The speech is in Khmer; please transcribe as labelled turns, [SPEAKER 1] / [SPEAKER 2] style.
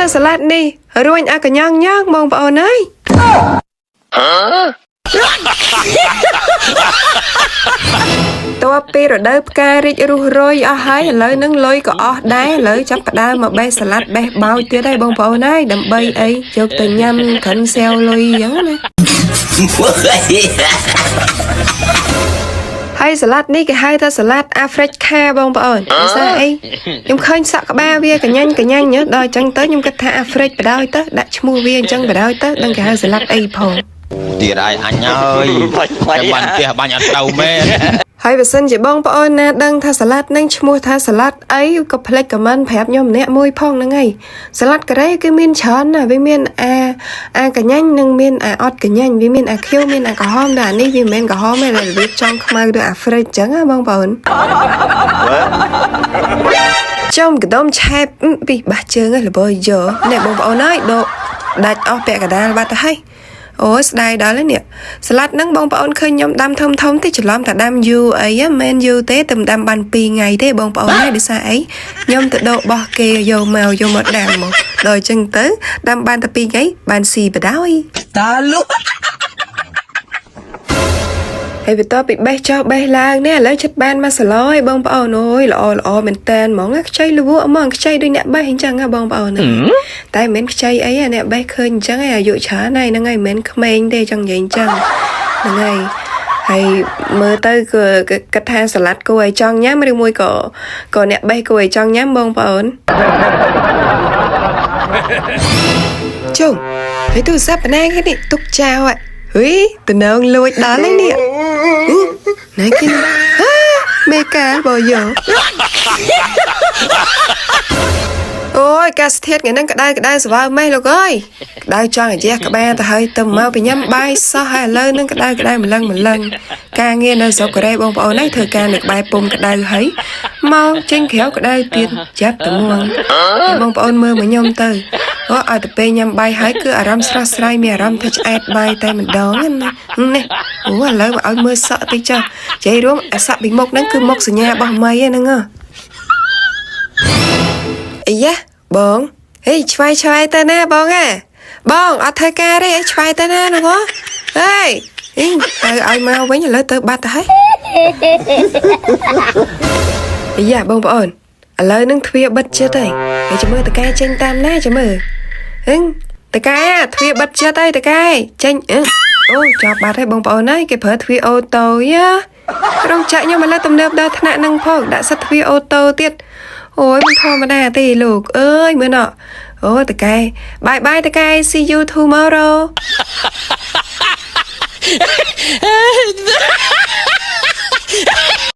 [SPEAKER 1] មើលសាឡាត់នេះរួញឲ្យកញ្ញងញងបងប្អូនអើយតបពីរដូវផ្ការីករុះរយអស់ហើយឥឡូវនឹងលុយក៏អស់ដែរឥឡូវចាប់ផ្ដើមមកបេះសាឡាត់បេះបោចទៀតហើយបងប្អូនអើយដើម្បីអីយកទៅញ៉ាំក្រិនសែវលុយអញ្ចឹងណា ហើយសាឡាត់នេះគេហៅថាសាឡាត់អាហ្វ្រិកខាបងប្អូនដោយសារអីខ្ញុំឃើញសក់ក្បាលវាកញ្ញាញ់កញ្ញាញ់ដល់អញ្ចឹងទៅខ្ញុំគិតថាអាហ្វ្រិកបដ ாய் ទៅដាក់ឈ្មោះវាអញ្ចឹងបដ ாய் ទៅដឹងគេហៅសាឡាត់អីផង
[SPEAKER 2] ទៀតហើយអញហើយតែបាញ់ផ្ទះបាញ់អត់ត្រូវមែន
[SPEAKER 1] ហើយបើសិនជាបងប្អូនណាដឹងថាសាឡាត់នឹងឈ្មោះថាសាឡាត់អីក៏ផ្លេចខមមិនប្រាប់ខ្ញុំម្នាក់មួយផងហ្នឹងហើយសាឡាត់កូរ៉េគឺមានច្រើនណាស់វាមានអាអាកញ្ញាញ់និងមានអាអត់កញ្ញាញ់វាមានអាខៀវមានអាក្រហមដល់អានេះវាមិនមែនក្រហមទេតែរបៀបចង់ខ្មៅដូចអាហ្វ្រិកអញ្ចឹងណាបងប្អូន ចំកដុំឆែបពីបាសជើងហ្នឹងល្បើយោនេះបងប្អូនអើយដកដាច់អស់ពាក់កណ្ដាលបាត់ទៅហើយអូយស្ដាយដល់ហើយនេះសាឡាត់ហ្នឹងបងប្អូនឃើញខ្ញុំដាំធំធំទេច្រឡំតែដាំយូរអីហ៎មិនយូរទេតែដាំបាន2ថ្ងៃទេបងប្អូនហើយដោយសារអីខ្ញុំទៅដកបោះគេយកមកយកមកដាំមកដល់អញ្ចឹងទៅដាំបានតែ2ថ្ងៃបានស៊ីបដ ாய்
[SPEAKER 3] តាលុ
[SPEAKER 1] ហើយបន្ទាប់ពីបេះចុះបេះឡើងនេះឥឡូវចិត្តបានមកសាឡយបងប្អូនអើយល្អល្អមែនតើហ្មងណាខ្ចីលវក់ហ្មងខ្ចីដូចអ្នកបេះអញ្ចឹងណាបងប្អូនណាតែមិនមែនខ្ចីអីទេអ្នកបេះឃើញអញ្ចឹងឯងអាយុច្រើនហើយហ្នឹងហើយមិនមែនក្មេងទេចង់និយាយអញ្ចឹងហ្នឹងហើយហើយមើលទៅគឺគិតថាសាឡាត់គួរឲ្យចង់ញ៉ាំឬមួយក៏ក៏អ្នកបេះគួរឲ្យចង់ញ៉ាំបងប្អូន ជុំហើយទូរស័ព្ទបណ្ណាគេនេះទុកចោលហ៎ហីតំណងលួចដល់ហើយនេះហឺណាគេនេះហាមេកាលបើយោអូយកាសធាតថ្ងៃហ្នឹងក្តៅក្តៅស្វើម៉េះលោកអើយក្តៅចង់អាយះក្បាលទៅហើយទៅមកពីញ៉ាំបាយសោះហើយឥឡូវហ្នឹងក្តៅក្តៅម្លឹងម្លឹងការងារនៅស្រុកកូរ៉េបងប្អូនឯងធ្វើការនៅក្បែរពុំក្តៅហើយមកចេញក្រៅក្តៅទៀតចាប់តមួងហើយបងប្អូនមើលមកខ្ញុំទៅ អូឲ្យទៅពេលញ៉ាំបាយហើយគឺអារម្មណ៍ស្រស់ស្រាយមានអារម្មណ៍ថាឆ្អែតបាយតែម្ដងណានេះអូឥឡូវមកឲ្យមើលសក់តិចចុះនិយាយរួមអាសក់ពីមុខហ្នឹងគឺមុខសញ្ញារបស់មីហ្នឹងហ៎អីយ៉ាបងហេឆ្វាយឆ្វាយទៅណាបងហ៎បងអត់ធ្វើការទេអីឆ្វាយទៅណានោះហ៎ហេអីទៅឲ្យមកវិញឥឡូវទៅបាត់ទៅហើយ អាយ៉ាបងប្អូនឥឡូវនឹងទ្វារបិទចិត្តហើយហើយចាំមើលតកែចេញតាមណាចាំមើលហឹងតកែទ្វារបិទចិត្តហើយតកែចេញអឺអូចប់បាត់ហើយបងប្អូនហើយគេប្រើទ្វារអូតូយ៉ារោងចក្រខ្ញុំឥឡូវទំនើបដល់ថ្នាក់នឹងផងដាក់សិតទ្វារអូតូទៀតអូយមិនធម្មតាទេលោកអើយមើលណោះអូតកែបាយបាយតកែ see you tomorrow.